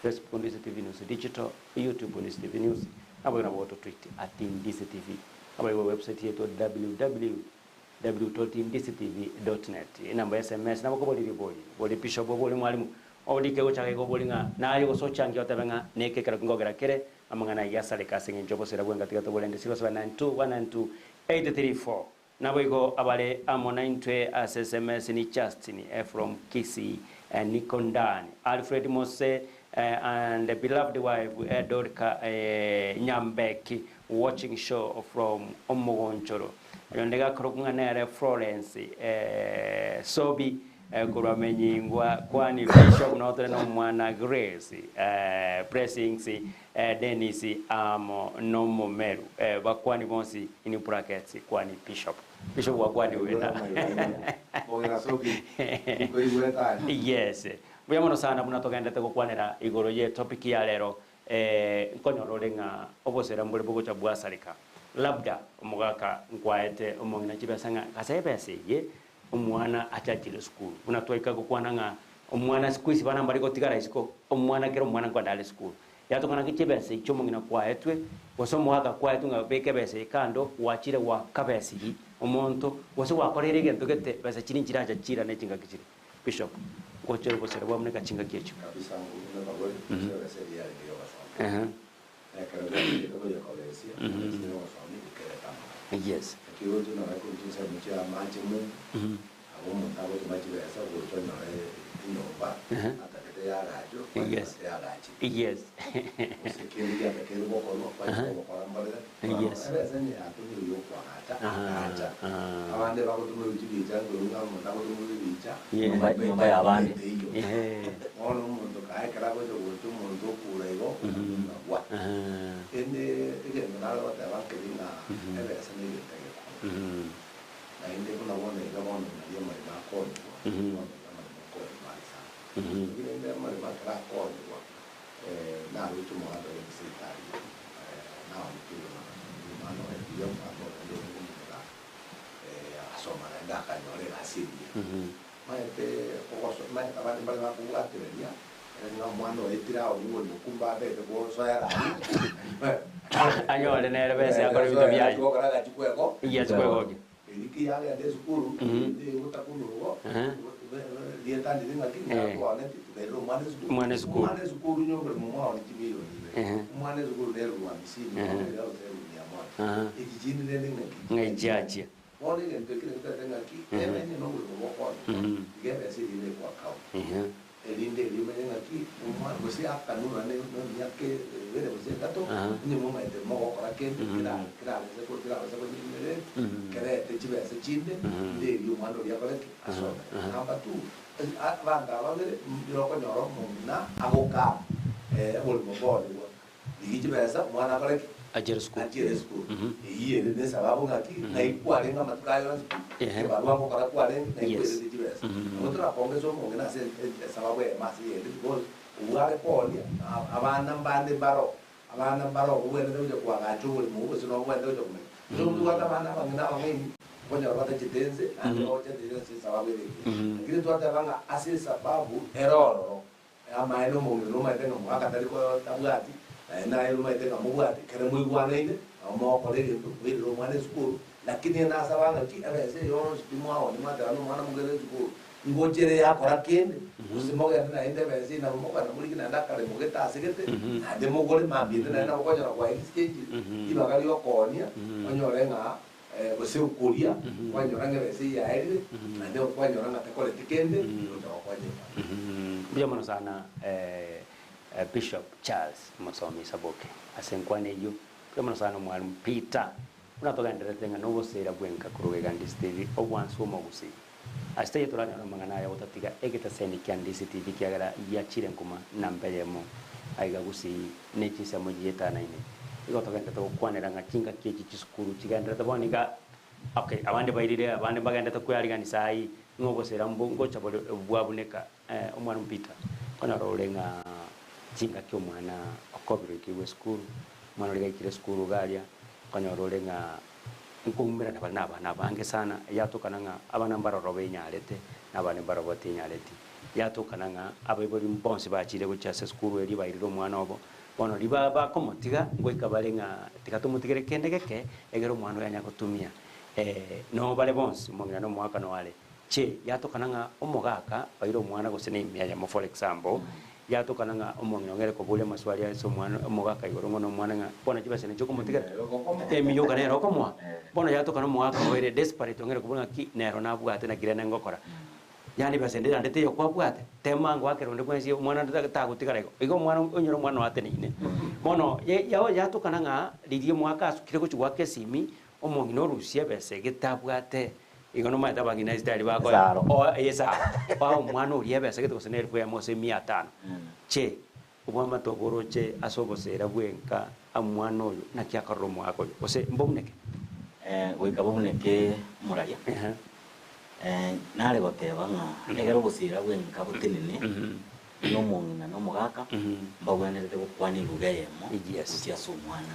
Facebook Ndisi TV News Digital, YouTube Ndisi TV News, naboigo nabo gototweet at Ndisi TV. Naboigo ewebsite yaito www.ndisitv.net. Enamba ya SMS nabo okoboria ribori, bori bishop, obori mwalimu, Orike gochaka iga obori ng'a naye gose ochangie otebe ng'a neke ekero kingogera kere amang'ana ayio asareke ase engencho y'obosera bw'engati gete oborende 0792 192 834. Naboigo abare amo naintwe ase sms ni Justin from Kisii, Nico Ndani, Alfred Mose and beloved wife Dorca Nyambeki watching show from Omogonchoro. Oyonde gakorokwa ng'a nere Florence Sobi Korwa menyingwa kwani Bishop notore nomwana Grace Blessings Dennis amo nomomeru bakwani bonsi in brackets kwani Bishop Bishop gwakwani wena Yes mbuya mono sana buna togendete gokwanera igoro ye topic ya rero nkonyora ore ng'a obosera mbore bogocha bwasareka labda omogaka nkwaete omong'ina chibesa ng'a gose ebesa eye Omwana achachire esukuru. Buna twaika gokwana ng'a omwana siku hizi bana mbari gotigara isiko, omwana kera omwana nkoenda are esukuru. Yatokana ng'a chibesa echi omong'ina kwaetwe, gose omogaka kwaetwe ng'a beka ebesa eye kando, gwachire gwakabesiri omonto, gose gwakoreire egento gete, besa chiria nchiracha chiirane chingaki chiria. Bishop, ngochere obosera bwa buna chingaki echio. Kabisa ngokunda kabore, ebesa eria yarenge yogosoma. Ekero biatigete koyekobesia, ebesa yogosoma ekereta amang'ana. Yes. Naki roche nore korwa chinsemo chia amache mumbu, abo omonto agotoma chibesa gocha onyore enyomba atagete yaagachwe, kwanyora Yes. teyagachire. Yes. Gose kende giatakeire gokorwa, kwanyora ogokora mborere, Yes. ebesa enye yatomirwe ya okoagacha, agacha. Abande bagotomerwa chibicha nkorwa ng'a omonto agotomerwa ebicha, Yeah. Nyomba- nyomba ya abande. teiyo. Ehe. Bono omonto kae ekero agocha gocha omonto okura igo, ng'a Ende egento nare goteba nkeri ng'a ebesa negento egekong'u. Naende buna bono iga bono nario amaremo akoonigwa, bono iga amaremo akoonigwa are sana. Lakini rende amaremo ekero akoonigwa, naroche omoganda oria Gesaita aria, naonekirwe na omwana oye buya, omoganda oye naende orenge omomura, agasoma naende akanyora egasi engiya. Maete ogoso maete abande mbare bakobwatereria, ng'a omwana oye tira aonye oborimo kumbe abete gosoera aria, Anyore nere besa akore ebinto biaye. Gokora agachi kwego. Yes, kwegokia. Eri ki yagenda esukuru, ende egotakunurwa, Aha. Rieta ndiri ng'aki, natwaneti, tukairera omwana esukuru. Omwana esukuru. Omwana esukuru onye oboremo mwaoni chimilioni ibere. Omwana esukuru nere elfu hamsini, bono eria gose elfu mia moja. Echi chinde rende ng'aki Ng'ai chiachia. Bono egento ekio nakio totagete ng'aki, emenye na oboremo bokonywa, tiga ebesa eria ebekwe account. Erinde erio omenye ng'aki, omwana gose akanwe nonya ne emiaka ebere gose etato, onye momaete mogokora kende kera kerabese ko kerabase konyemerera, kerete chibesa chinde, rinde erio omwana oria akore ki? Asome. Number two, abanto aba babere mbire okonyora omong'ina agokama oborimo bworigwa. Rigia chibesa omwana akore ki? Achiere esukuru. Achiere esukuru. Eyio ere nesababu ng'aki, ng'ai kwarenge amatuko aya yonsi pi, ekebarua ngokora kwarenge, ng'ai kwerete chibesa. Nabo torakongese omong'ina ase esababu eyemo ase eyende because obwo are koonia, abana mbande mbaro, abana mbaro obwenerete gocha koagacha oboremo obwo gose nobwenerete gocha komenya. Gose tobwate abana abang'ina abang'aini, okonyora batachete ense, naende bagochete ense ase esababu ere engiya. Lakini twateba ng'a ase esababu ere ororo, Amaene omong'ina nomaete ng'a mogaka tari tabwati, naende aye nomaete ng'a mobwati, ekero moigwanaine, nabo mogokora egento, moirere omwana esukuru, lakini nasaba ng'aki ebesa eye yonsi pi mwaonia mwateba na omwana mogerere esukuru, ngochere yakora kende, gose mogende naende ebesa eye nabo mokogenda morigie naende akaremo gete ase gete, naende mogore mambia ende naende nabo okonyora kwa exchange ribaga riokoonia, onyore ng'a Gose okoria, kwanyora ng'a ebesa eyio yaerire, naende kwanyora ng'a tekoreti kende, gocha gokonya efamiri. Mbuya mono sana Bishop Charles Mosomi Saboke ase enkwana eyio. Mbuya mono sana Omwalimu Peter buna togendererete ng'a nobosera bwenka korwa iga Ndisi TV obwansu omogusii. Ase taiyo toranyore amang'ana aya gotatiga egetaseni kia Ndisi TV kiagera giachire nkuma namba eyemo aiga Gusii ne chinsemo chietanaine. Igo togenderete gokwanera ng'a chingaki echi chisukuru chigenderete bono iga okay abande bairire abande mbagenderete kweariganisa ayii ng'a obosera mbo ngocha bore bwabuneka Omwalimu Peter nkonyora ore ng'a chingaki omwana okobirwe ekigwa esukuru, omwana oria gaikire esukuru iga aria, nkonyora ore ng'a Nkoumerana bare nabana abange sana, yatokana ng'a abana mbaroro benyarete, na abande mbaroro batenyareti. Yatokana ng'a abaibori bonsi bachire gochia ase esukuru eria bairire omwana obo, bono riba bakomotiga, ngoika bare ng'a tiga tomotigere kende geke, egere omwana oyo anya gotumia. Noo bare bonsi, omong'ina na omogaka noo are. Che, yatokana ng'a omogaka oire omwana gose na emia eyemo for example, yatokana ng'a omong'ina ong'ere koboria amaswali ase omwana omogaka igoro ng'a nomwana ng'a bono chibesa nachio okomotigera, emiyoka nere okomoa. Bono yatokana omogaka oire desperate ong'ere koboria ng'a ki nero nabwate naki rende ngokora. Yaani besa ende yande teiyo kwabwate, tema ngoakere onde bwensi omwana onde tagotigara igo. Igo omwana onyore omwana oo ateneine. Bono ye yatokana ng'a riria omogaka asukire gochia goaka esimi, Omong'ina orusie ebesa egete abwate, igo nomanyete abang'ina ase tari bakoa Esaro. o esaro, oa omwana oria ebesa egete gose na elfu eyemo gose mia tano. Che, obwamate obo oroche ase obosera bw'enka omwana oyo naki akorora omogaka oyo, gose mbobuneke? Goika bobuneke omoraria. Nare goteba ng'a ekero obosera bw'enka botenene, buna omong'ina na omogaka mbagwenerete gokwana eluga eyemo gochia ase omwana.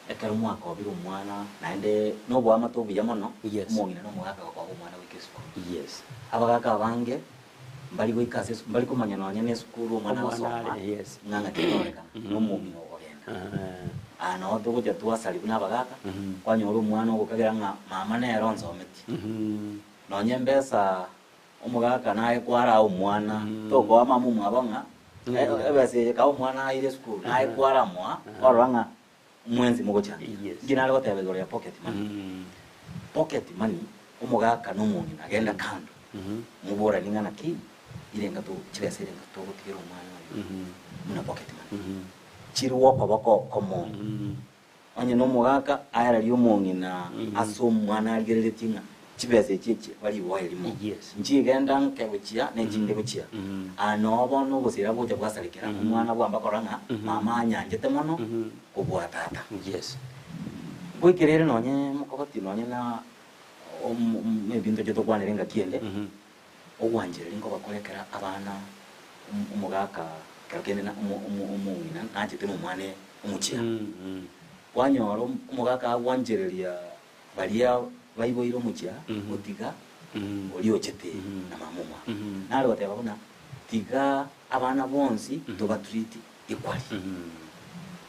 Ekero mwakobire omwana naende noboamate obuya mono omong'ina na omogaka gokoba omwana goika esukuru. Abagaka abange mbari goika ase mbari komanya nonya na esukuru omwana agosoma ng'a ng'aki ekororekana na omong'ina okogenda. Aa noo togocha twasari buna abagaka kwanyora omwana ogokagera ng'a mama nere onsometie. Nonya embesa Omogaka naye kwaraa omwana, tokoa mama omwabo ng'a ebesa eye kaa omwana aire esukuru, naye kwaramoa kwarora ng'a mwensi mogochanda. Yes. Inki nare goteba igoro ya pocket money? Pocket money, omogaka na omong'ina genda kando, moboranie ng'a naki irenga to chibesa irenga togotigera omwana oyo buna pocket money. Chirwe okoboko okomo. Onye nomogaka aererie omong'ina ase omwana arigereretie ng'a chibesa echi echi barigoa erimo, nchigenda nke gochia na echinde gochia. Aa noo bono obosira bogocha bwasarekera omwana bwamba korora ng'a mama anyanchete mono kobua tata. Ngoikera ere nonye mokogoti nonye na ebinto ebi tokwanera engaki ende, ogwanchereria nkobakorekera abana omogaka ekero kende na omong'ina nachete na omwana omochia. Kwanyora omogaka agwanchereria baria baiboire omochia gotiga oria ochete na mama omwabo. Nare goteba buna tiga abana bonsi tobatreat equally.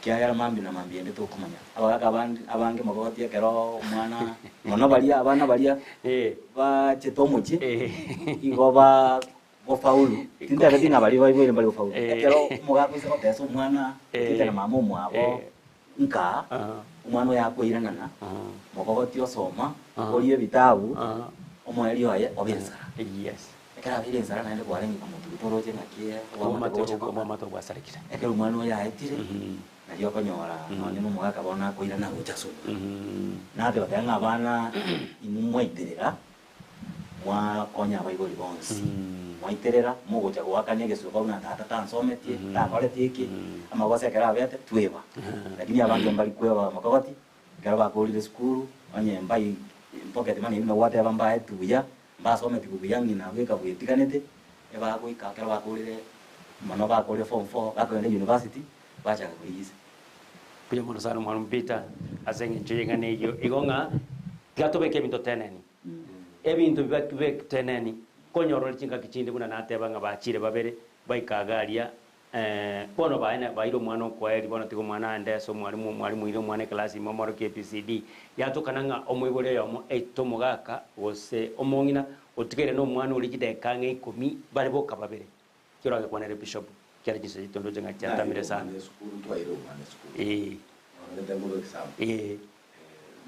Ekiagera mambia na mambia ende tokomanya. Abagaka abande abange mogogotia ekero omwana mono baria abana baria bachete omochie igo ba. Gofaulu, tintebeti ng'a baria baiboire mbari gofaulu. Eh. Ekero omogaka oise gotesa omwana Eh. otete na mama omwabo Eh. nka, Aha. omwana oyo akoiranana, Aha. mokogoti osoma, Aha. orie ebitabu, Aha. omoerio oye obe ensara. Yes. Ekero abeire ensara naende kwarenge komotuguta oroche ng'aki obwamate Obwamate bogocha koba. obwamate obwasarekire. Ekero omwana oyo aetire, Mhm. nario okonyora Mhm. nonye na omogaka bono akoirana gocha ase omwana. Mhm. Nate goteba ng'a abana inwe mwaiterera, Mwakonya abaibori bonsi, mwaiterera, mogocha goakania egesuba buna tata tansometie, takoreti eki, amagoso ekero abete, tweba. Lakini abanto mbari kweba amakogoti, ekero bakorire esukuru, onye mbai pocket money buna gwateba mbaetwe buya, mbasometigwe buya ng'ina bweka bwetiganete, ebagoika ekero bakorire mono bakorire form four, bakogenda university, bachaka korigisa. Mbuya mono sana omwalimu Peter ase eng'encho y'eng'ana eyio. Igo ng'a tiga tobeke ebinto teneni. Ebinto biba teneni, konyora ore chingaki chinde buna nateba ng'a bachire babere, baika iga aria, bono baene baire omwana okoeria, bono tiga omwana aende ase omwalimu, omwalimu oire omwana eclass ime omorokie ABCD, yatokana ng'a omoibori oyomo aite omogaka gose omong'ina, otigaire na omwana oria chidakika ang'e ikomi, bare boka babere. Ekero oragekwanere bishop, kiara chinsa chiaito ndoche ng'a chiatamire Naire sana. omwana esukuru, ntwaire omwana esukuru. Eeh. Bono gete nkobe example. Eeh.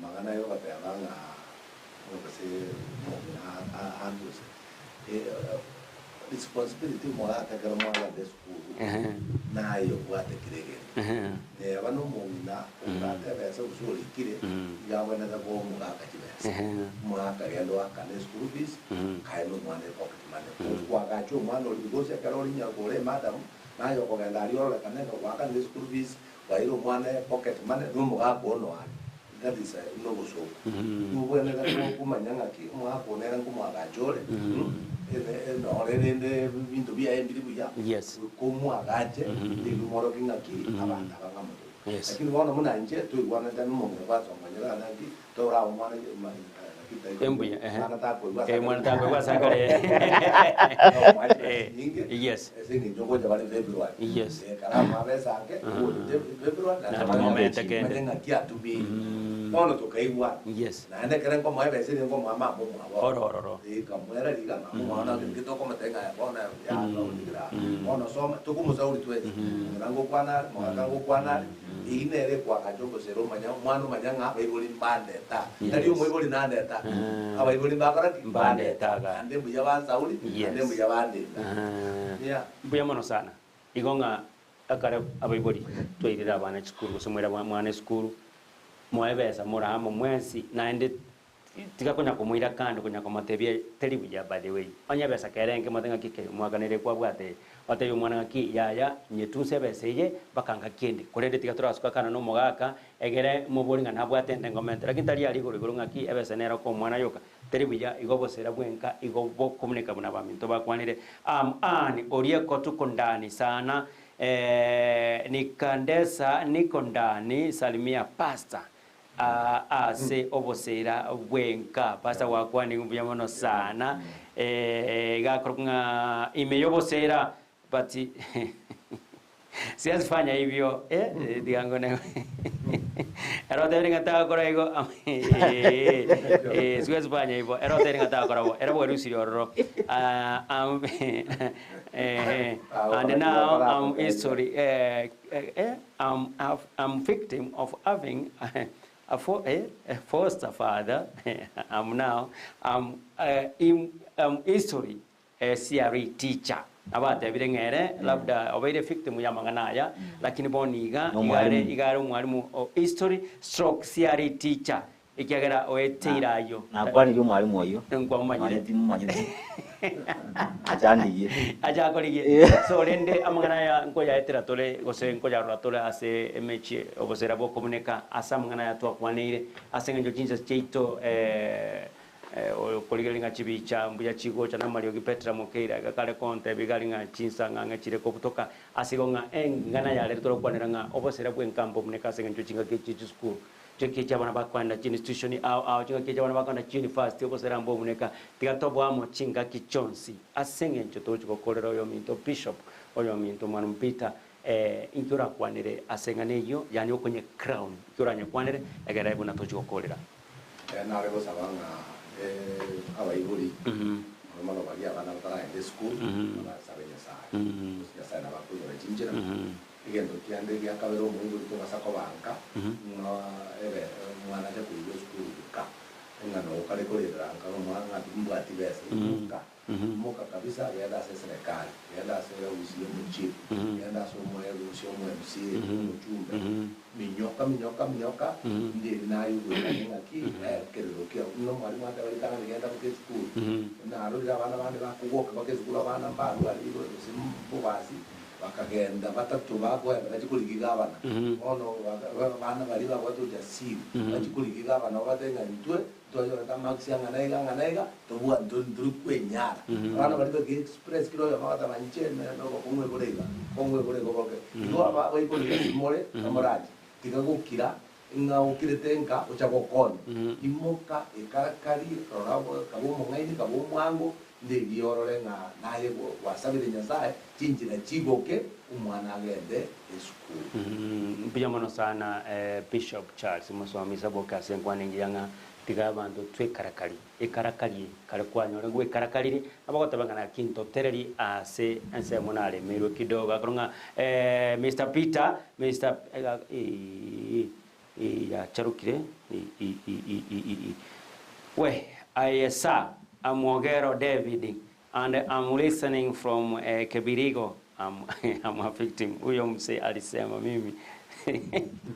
Amang'ana ay'ogoteba ng'a gose omong'ina anduse responsibility omogaka ekero mwagenda esukuru naye obwate kera egento. Neba na omong'ina obwate ebesa gose orikire iga abwenerete koa omogaka chibesa. Omogaka genda oakane eschool fees kae na omwana epocket money. Kwagacha omwana oria because ekero ore nyakore emadam naye okogenda aria ororekane ng'a gwakanire eschool fees Kwaeire omwana pocket money na omogaka one oare, that is nobosoku. Nobwenerete komanya ng'aki omogaka one ere nkomoagacha ore, nore rende ebinto biaye mbiri buya, komwagache riria omworokia ng'aki abanto aba ng'amotoria. Lakini bono buna inche toigwanete na omong'ina gwasongonyera ase ng'aki torae omwana Embuya, ehe. mwana takoigwa ase Eh, mwana takoigwa ase akare. Omwachire chinyinge Yes. ase eng'encho ngocha bare February. Yes. Ekaramu abesange ogocha February Na naende tomomente kende. manye ng'aki atumire. Bono tokaigwana. Yes. Naende ekero nkomoa ebesa eria nkomoa mama omwabo. Oro ororo. Nkamoera riga mama omwabo naki nki tokomotebia ng'a aye bono yaga bono soma tokomosauri twensi. Ng'ina ngokwana are, mogaka ngokwana are. Eyio nere ekoagacha obosera omanya omwana omanya ng'a abaibori mbandeta. Tari omoibori nandeta, abaibori mbakora ki? Mbandeta iga. Naende mbuya bansauri, naende Yes. mbuya bandenda. Yeah. Mbuya mono sana. Igo ng'a ekare abaibori twairire abana chisukuru gose mwaira mwana esukuru, moe ebesa more amo mwensi naende Tiga konya komoira kando konya komotebia teri buya by the way. Onye ebesa kere enke mote ng'aki kei omwakanere kwabwate eye. Otebie omwana ng'aki yaya nyetunse ebesa eye mpaka ngaki ende. Korende tiga torasuka kando na omogaka egere mobori ng'a nabwate ende ngomente. Lakini tari aria igoro igoro ng'aki ebesa nere okoa omwana yoka. Teri buya igo obosera bwenka igo bokomuneka buna abaminto bakwanire. Am an orieko tuko ndani sana eeh nikandesa niko ndani salimia pastor. Aa ase oboseera bw'enka. Pastor gwakwanire mbuya mono sana. Eh, iga akorokwa ng'a ime y'oboseera but siwezi fanya hivyo eh, tiga ngone ere otebire ng'a tagokora igo eh, eh, siwezi fanya hivyo ere otebire ng'a tagokora bo ere bwerusirie ororo Ah, am, eh, and now I'm history eh, eh, I'm, I'm victim of having a, fo, eh, a foster father. I'm now I'm, uh, I'm history a CRE teacher. Abatebire ng'ere labda obeire victim ya mang'ana aya lakini bono iga igare igare omwalimu o history stroke CRE teacher Ekiagera oeteire ayio. Nakwanirie omwalimu oyio. Nkwamomanyire. Nonye timomanyeti. Achandigie. Achakorigie. So rende amang'ana aya nkoyaetera tore gose nkoyarora tore ase emechie obosera bw'okomuneka ase amang'ana aya twakwaneire ase eng'encho chinsa chiaito okorigereria ng'a chibicha mbuya chigocha na amariogi Petra Mokeira iga kare kontebia iga aria ng'a chinsa ng'ang'e chire kobutoka ase igo ng'a eng'ana yarero torokwanera ng'a obosera bw'enka mbomuneka ase eng'encho chingaki echi chisukuru Chingaki echi abana bakoenda chiinstitution ao ao, chingaki echi abana bakoenda chiuniversity, obosera mbobuneka. Tiga toboe amo chingaki chionsi ase eng'encho togochia gokorera oyominto bishop, oyominto mwalimu Peter, eh, inki orakwanere ase eng'ana eyio, yaani okonye crown, inki oranyekwanere egere buna tochia gokorera. Nare gosaba ng'a abaibori. Mono mono baria abana bataragenda esukuru, babasabe Nyasae. Gose Nyasae nabo akoigora chinchera. Egento kiande gia kabere omoibori tobasa kobanka ng'a ebe omwana ache koirwa esukuru nka, ng'a noo kare korerera nka ng'a omwana ng'a timbwati besa, imoka, imoka kabisa genda ase eserekari, genda ase eofisi ya omochief, genda ase omoegusi omo MCA, omochumbe, minyoka minyoka minyoka, nderi naye ogoikane ng'aki ekerero kiao. Buna omwalimu ateba ritang'ani genda boka esukuru, narorire abana bande bakogoka baka esukuru abana mbarwarire gose mbobasi. Bakagenda batato bakoenda bachie korigia gavana. Bono abana baria babwate ujasiri bachie korigia gavana babatebie ng'a intwe ntwanyorete amarks ang'ana iga ang'ana iga tobua ntori kwenyara. Abana baria bage express kera oyomo agateba inche nobokong'u igoro iga, bokong'u igoro iga oboke. Igo aba abaibori ase more morache tiga gokira ng'a okirete nka ocha gokonya. Imoka ekarakari rora kaba omong'aini kaba omwango Ndigie orore ng'a naye gwasabire Nyasae chinchera chigoke omwana agende esukuru. Mbuya mono sana Bishop Charles mosomi Saboke ase enkwana engiya ng'a tiga abanto twekarakari ekarakarie kare kwanyora gwekarakarire nabo ogoteba ng'a naki ntotereri ase ensemo naremeirwe kidogo akoro ng'a Mister Peter Mister eeh yacharokire we aye sir I'm Ogero David and I'm listening from Kebirigo I'm, I'm a victim huyo msee alisema mimi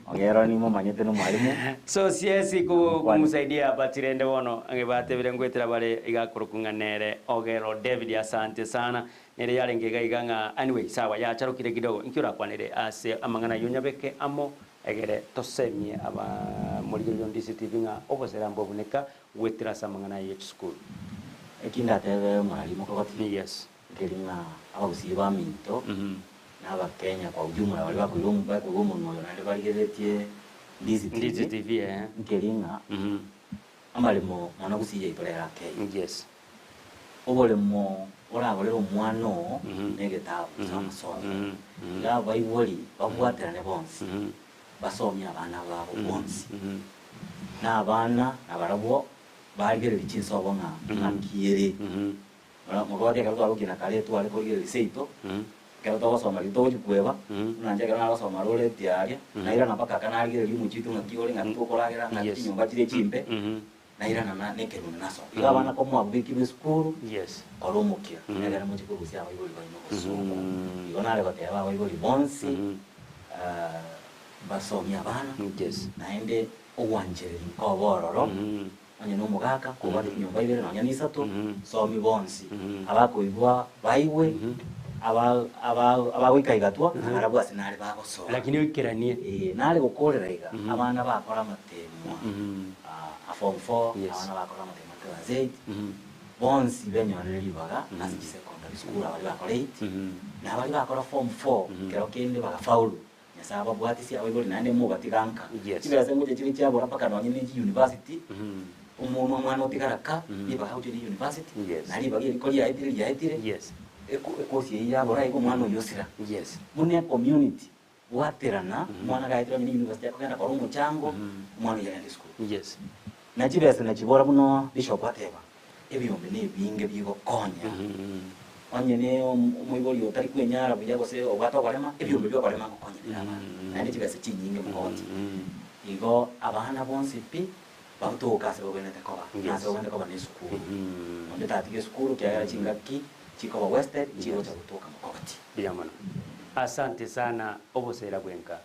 Ogero nimomanyete nomwalimu. So siesi kumsaidia but rende bono ang'e batebire ngwetera bare iga akorokwa ng'a nere Ogero David asante sana nere yarenge iga iga ng'a anyway sawa yacharokire kidogo inki orakwanere ase amang'ana ayio nyabeke amo Egere tosemie abamorigereria o DCTV ng'a obosera mbobuneka goetera ase amang'ana aya ye chisukuru. Eki ndatebe mwalimu Kogoti, Yes. nkeri ng'a abagusii baminto na abakenya kwa ujumla baria bakoigwa bakoigwa omonwa oyo naende barigereretie DCTV, DCTV eh. nkeri ng'a amaremo mono gusii yaito rero akeiyo. Yes. Oboremo oragorere omwana oo negetabu gose amasomo. Iga abaibori babwaterane bonsi, basomie abana babo bonsi, na abana nabarabwo barigererie chinsobo ng'a ng'aki ere. Mokobati ekero twagokina kare tware korigereria seito, ekero togosoma riria togochia kweba, buna inche ekero nagosoma roreti aria, nairana mpaka aka narigereria omochie oito ng'aki ore, ng'aki tokoragera, ng'aki chinyomba chire chimbe. Nairana na nekerundo nasoka. Igo abana komwabekirwe esukuru, kora omokia, egere mochie korusia abaibori baino obosongo. Igo nare goteba abaibori bonsi, basomie abana, naende ogwanchereria nkobe ororo, onye na omogaka, kobwate chinyomba ibere nonya na isato, somi bonsi, abakoigwa baigwe, aba aba abagoika igatwa, nabarabwo ase nare bagosoa. Lakini oikeranie. Ee, nare gokorera iga, abana bakora amatemwa. A form 4 abana bakora amatemo a class 8 bonsi benyorire ribaga ase chisecondary school abaria bakora 8 na abaria bakora form 4 kero kende bagafaulu Nyasaye ababwatisie abaibori naende mobatiga nka chibesa ngocha chire chiabora mpaka nonye ne chiuniversity omo omwana otigara ka ribaga agochia ne university na ribaga eri koriaetire riaetire ekosi eyio yabora iga omwana oyio osira buna ecommunity Bwaterana, omwana gaetire onye ne university akogenda kora omochango, omwana oyio agende esukuru. Yes. Na chibesa nachibora buna bishop ateba, ebiombe na ebinge bigokonya. Onye ne omoibori otari kwenyara buya gose obwate oborema, ebiombe bia oborema ngokonya bire abana. Naende chibesa chinyinge mogogotia. Igo abana bonsi pi, bagotoka ase babwenerete koba, na ase babwenerete koba na esukuru. Onde tatiga esukuru ekiagera chingaki chikoba wasted, chigocha gotoka mokogotia. Mbuya mono. Asante sana obosera bwenka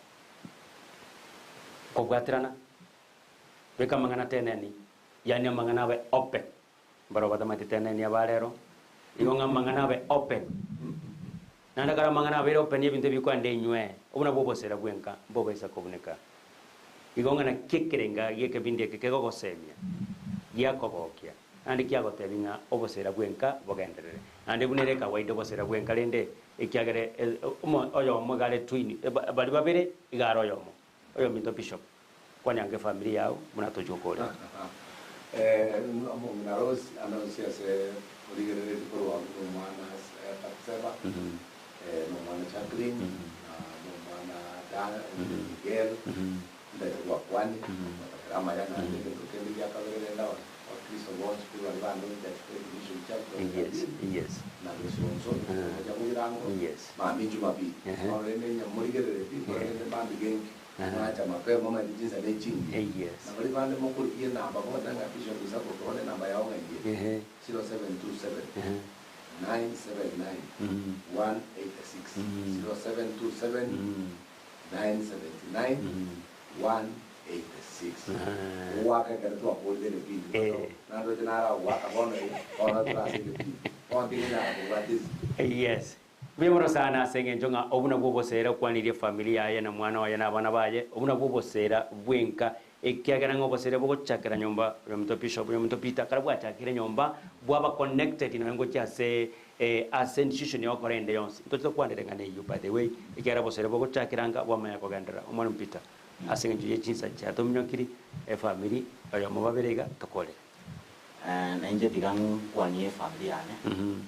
kobwaterana beka amang'ana teneni yaani amang'ana abe open mbaro batamanyete teneni aba rero igo ng'a amang'ana abe open naende ekero amang'ana abeire open ebinto ebi bikoenda enywe obwo nabwo obosera bwenka mbobaisa kobuneka igo ng'a naki ekerenga giekebindi eke kegogosemia giakogokia. Naende kiagotebia ng'a obosera bwenka bogenderere. Naende buna ere ekawaida obosera bwenka rende, ekiagera oyomo iga are twin, baria babere iga are oyomo. Oyominto Bishop, kwania ange efamiri yao buna tochia gokoorera. Omong'ina Rose anonsie ase origereretie korwa abwo nomwana Batseba, nomwana Jacqueline, na nomwana Miguel, Ndete gwakwania, gwatakera amaya naende egento kende gia kabere rende. Abakristo bonsi pi baria bande Faith Mission Church Yes, yes. na Gesonso, gocha Bogirango, mambia Jumapili. Bono rende onye morigerereti, korende mambia genki, mwacha mapema omanyete chinsa ne chingiya. Yes. Na baria bande mokorigia enamba mogoteba ng'a Bishop Isaac bono enamba yao ng'ai ere? 0727 979 186, 0727 979 186. Ogoaka ekero twakorire egepindi goto, naroche naro agoaka bono iga, bono tore ase egepindi. Bono tingonyara kobwata esimi. Yes. Mbuya mono sana ase eng'encho ng'a obwo nabwo obosera okwanirie efamiri yaye na mwana oye na abana baye, obwo nabwo obosera bwenka, ekiagera ng'a obosera bogochakera nyomba, oyominto Bishop, oyominto Peter, ekero bwachakire nyomba, bwaba connected nonya ngochia ase ase institution ya okora ende yonsi. Ntoche tokwanere ng'a neyio by the way, ekiagera obosera bogochakera anga bwamanya kogenderera. Omwalimu Peter, ase eng'encho ye chinsa chiatominyokiri, efamiri, oyomo babere iga, tokorere. Nainche tiga nkwanie efamiri yane,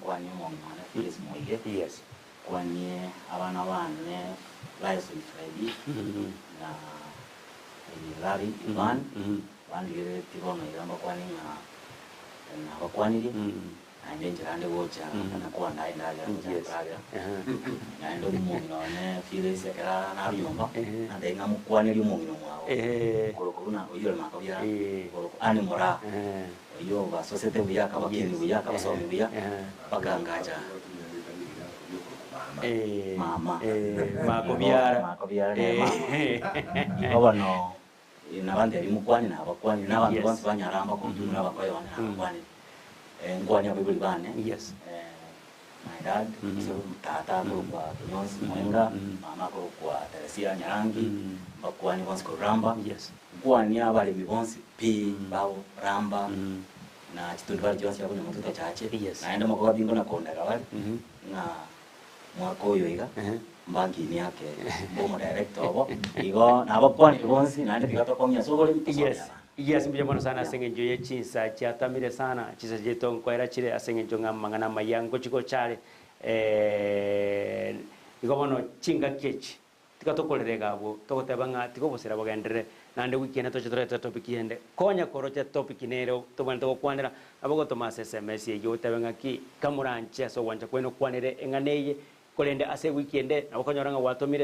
nkwanie omong'ina one Phyllis Moige, Yes. nkwanie abana bane Lyson Freddy na Larry Ivan, bandigereretie bono iga mbakwanie ng'a nabakwanirie, naende enchera ande gocha nakwana endagera ngocha Yes. koragera, naende omong'ina one Phyllis ekero narwa nyomba, nantebia ng'a mokwanerie omong'ina omwabo, korokwa buna oyio ore makabia, korokwa Ann Moraa, oyio obasosete buya, akabakini buya, akabasomi buya, mpaka ngacha mama. Makobiara. Makobiara nere mama. Igo bono nabantebia mokwane nabakwanire, na abanto bonsi banyaramba kontung'ura abakoyo bane nabakwanire. Nkwane abaibori bane, my dad, ase tata akorokwa Kinyonsi Mwenga, mama akorokwa Teresia Nyarangi, mbakwanie bonsi korwa Ramba. Nkwanie abaremi bonsi pi bao Ramba, na chitundubari chionsi chia Bonyamotuto chache. Naende mokoba bingo na kondera bare, ng'a mwaka oyo iga, mbankini ake, mbe omodirector obo, igo nabakwanire bonsi naende tiga tokong'ia ase oboremi tosomie Yes, abana. yes, mbuya mono sana ase eng'encho ye chinsa chiatamire sana, chinsa chiaito nkoera chire ase eng'encho ng'a amang'ana amaya ngochi gocha are, igo bono chingaki echi tiga tokorere iga abwo, togoteba ng'a tiga obosera bogenderere, naende wiki ende toche torete etopic ende, konya koroche etopic nere tobwenerete gokwanera, nabo ogotoma ase sms eyio otebe ng'aki kamoranche ase ogwancha kwaino okwanere eng'ana eye, korende ase ewiki ende nabo okonyora ng'a gwatomire.